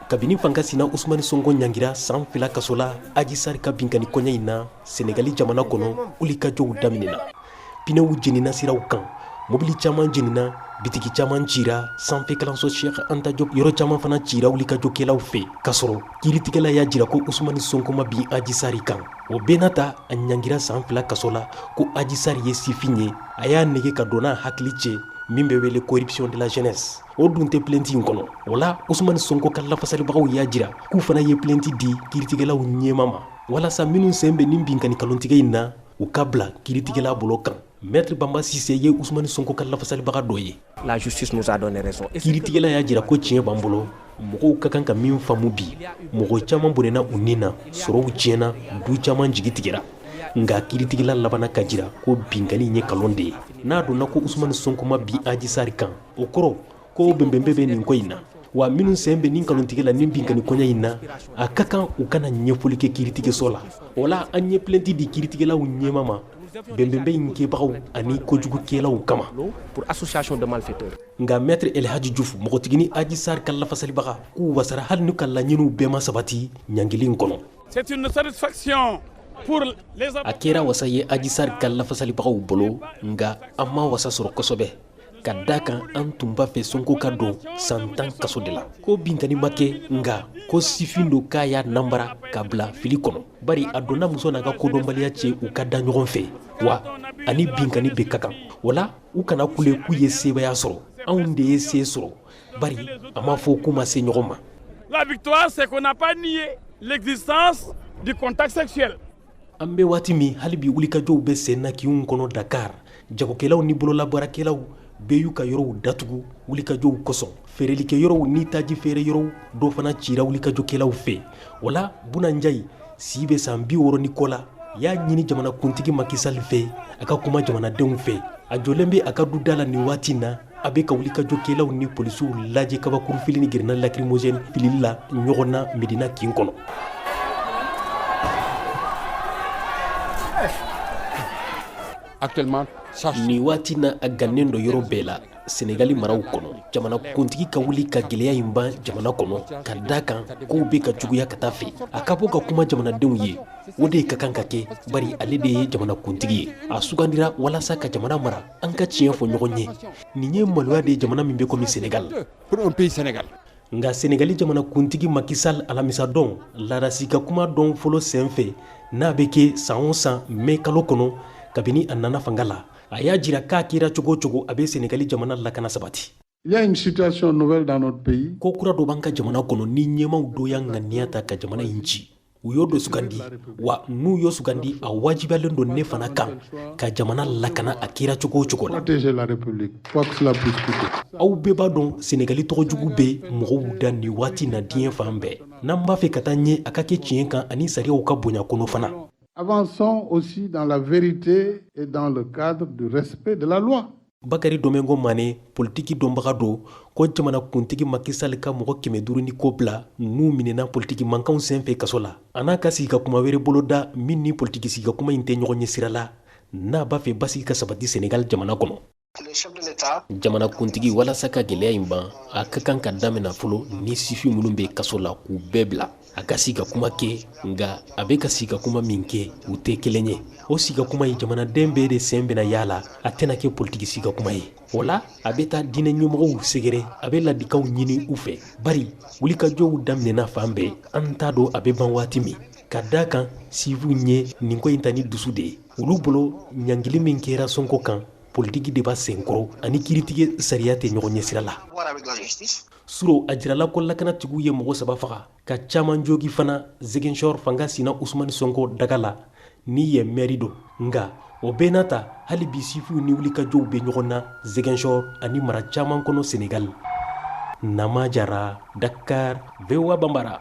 Kabini fanga sina Usumani Sonko ɲangira san 2 kaso la Aji Sari ka binkani koɲɛ in na Senegali jamana kɔnɔ, wulikajɔw daminɛna. Pinɛw jenina siraw kan, mobili caman jenina, bitigi caman cira, sanfɛ kalanso Cheikh Anta Diop yɔrɔ caman fana cira wulikajɔkɛlaw fɛ, k'a sɔrɔ kiiritigɛla y'a jira ko Usumani Sonko ma bin Aji Sari kan. O bɛɛ n'a ta, a ɲangira san 2 kaso la ko Aji Sari ye sifin ye, a y'a nege ka don n'a hakili cɛ min bɛ wele corruption de la jeunesse. O dun tɛ plainte in kɔnɔ. O la, Usumani Sonko ka lafasalibagaw y'a jira k'u fana ye plainte di kiiritigɛlaw ɲɛmaa ma walasa minnu sen bɛ nin binkani kalontigɛ in na, u ka bila kiiritigɛla bolo kan. Maître Bamba Cissé ye Usumani Sonko ka lafasalibaga dɔ ye. La justice nous a donné raison. Kiiritigɛla y'a jira ko tiɲɛ b'an bolo. Mɔgɔw ka kan ka min faamu bi, mɔgɔ caman bɔnɛna u ni na, sɔrɔw tiɲɛna, du caman jigi tigɛra. Nka kiiritigɛla labanna ka jira ko binkani ye nkalon de ye. N'a donna ko Usumani Sonko ma bin Aji Sari kan, o kɔrɔ ko bɛnbɛnbɛn bɛ nin ko in na. Wa minnu sen bɛ nin nkalontigɛ la nin binkani koɲɛ in na, a ka kan u ka na ɲɛfɔli kɛ kiiritigɛso la. O la, an ye plainte di kiiritigɛlaw ɲɛmaa ma bɛnbɛnbɛn in kɛbagaw ani kojugukɛlaw kama. Pour association de malfaiteurs. Nka maître El Hadji Diouf, mɔgɔtigini Aji Sar ka lafasalibaga, k'u wasara hali n'u ka laɲiniw bɛɛ ma sabati ɲangili in kɔnɔ. C'est une satisfaction pour les A kɛra wasa ye Aji Sar ka lafasalibagaw bolo, nka an ma wasa sɔrɔ kosɛbɛ, ka da kan an tun b'a fɛ Sonko ka don san 10 kaso de la. Ko binkani ma kɛ, nka ko sifin don k'a y'a nanbara ka bila fili kɔnɔ, bari a donna muso n'a ka kodɔnbaliya cɛ u ka da ɲɔgɔn fɛ, wa ani binkani bɛ ka kan. O la, u kana kule k'u ye sebaaya sɔrɔ. Anw de ye se sɔrɔ, bari a ma fɔ k'u ma se ɲɔgɔn ma. La victoire, c'est qu'on n'a pas nié l'existence du contact sexuel. An bɛ waati min, hali bi wulikajɔw bɛ sen na kinw kɔnɔ Dakar. Jagokɛlaw ni bololabaarakɛlaw bɛɛ y'u ka yɔrɔw datugu wulikajɔw kosɔn. Feerelikɛ yɔrɔw ni taji feere yɔrɔw dɔ fana cira wulikajɔkɛlaw fɛ. O la, Buna Njayi, si bɛ san 60 ni kɔ la, y'a ɲini jamanakuntigi Macky Sall fɛ a ka kuma jamanadenw fɛ. A jɔlen bɛ a ka du da la nin waati na, a bɛ ka wulikajɔkɛlaw ni polisiw lajɛ kabakuru fili ni grenade lacrymogène filili la ɲɔgɔn na Medina kin kɔnɔ. Actuellement, nin waati na, a gannen don yɔrɔ bɛɛ la Senegali maraw kɔnɔ, jamana kuntigi ka wuli ka gɛlɛya in ban jamana kɔnɔ, ka da kan kow bɛ ka juguya ka taa fɛ. A ka bɔ ka kuma jamanadenw ye, o de ka kan ka kɛ, bari ale de ye jamana kuntigi ye, a sugandira walasa ka jamana mara. An ka tiɲɛ fɔ ɲɔgɔn ye, nin ye maloya de ye jamana min bɛ komi Senegal. Pour un pays Sénégal. Nka Senegali jamana kuntigi Macky Sall, alamisa don laadasi ka kuma dɔn fɔlɔ sen fɛ n'a bɛ kɛ san o san mai kalo kɔnɔ kabini a nana fanga la, a y'a jira k'a kɛra cogo o cogo, a bɛ Senegali jamana lakana sabati. Il y a une situation nouvelle dans notre pays. Ko kura dɔ b'an ka jamana kɔnɔ ni ɲɛmaw dɔ y'a ŋaniya ta ka jamana in ci. U y'o dɔ sugandi, wa n'u y'o sugandi, a wajibiyalen don ne fana kan ka jamana lakana a kɛra cogo o cogo la. Protéger la République, quoi que cela puisse coûter. Aw bɛɛ b'a dɔn, Senegali tɔgɔjugu bɛ mɔgɔw da nin waati na diɲɛ fan bɛɛ. N'an b'a fɛ ka taa ɲɛ, a ka kɛ tiɲɛ kan ani sariyaw ka bonya kɔnɔ fana. Avançons aussi dans la vérité et dans le cadre du respect de la loi. Bakari Domingo Mane, politiki dɔnbaga don, ko jamana kuntigi Macky Sall ka mɔgɔ 500 ni ko bila n'u minɛna politiki mankanw senfɛ kaso la, a n'a ka sigi ka kuma wɛrɛ boloda min ni politiki sigi ka kuma in tɛ ɲɔgɔn ɲɛ sira la, n'a b'a fɛ basigi ka sabati Senegal jamana kɔnɔ. Jamana kuntigi, walasa ka gɛlɛya in ban, a ka kan ka daminɛ fɔlɔ ni sifin minnu bɛ kaso la, k'u bɛɛ bila. A ka sigi ka kuma kɛ, nka a bɛ ka sigi ka kuma min kɛ, u tɛ kelen ye. O sigi ka kuma ye, jamanaden bɛɛ de sen bɛna y'a la, a tɛna kɛ politiki sigi ka kuma ye. O la, a bɛ taa diinɛ ɲɛmɔgɔw sɛgɛrɛ, a bɛ ladikaw ɲini u fɛ, bari wulikajɔw daminɛna fan bɛɛ. An t'a dɔn a bɛ ban waati min, ka da kan sifinw ye nin ko in ta ni dusu de ye. Olu bolo, ɲangili min kɛra Sonko kan, politiki de b'a senkɔrɔ ani kiiritigɛ sariya tɛ ɲɔgɔn ɲɛ sira la. Suro, a jirala ko lakanatigiw ye mɔgɔ saba faga ka caman jogi fana Ziguinchor, fanga sina Usumani Sonko daga la ni yen mɛri don. Nka o bɛɛ n'a ta, hali bi sifinw ni wulikajɔw bɛ ɲɔgɔn na Ziguinchor ani mara caman kɔnɔ Senegal. Nama Jara, Dakar, VOA Bambara.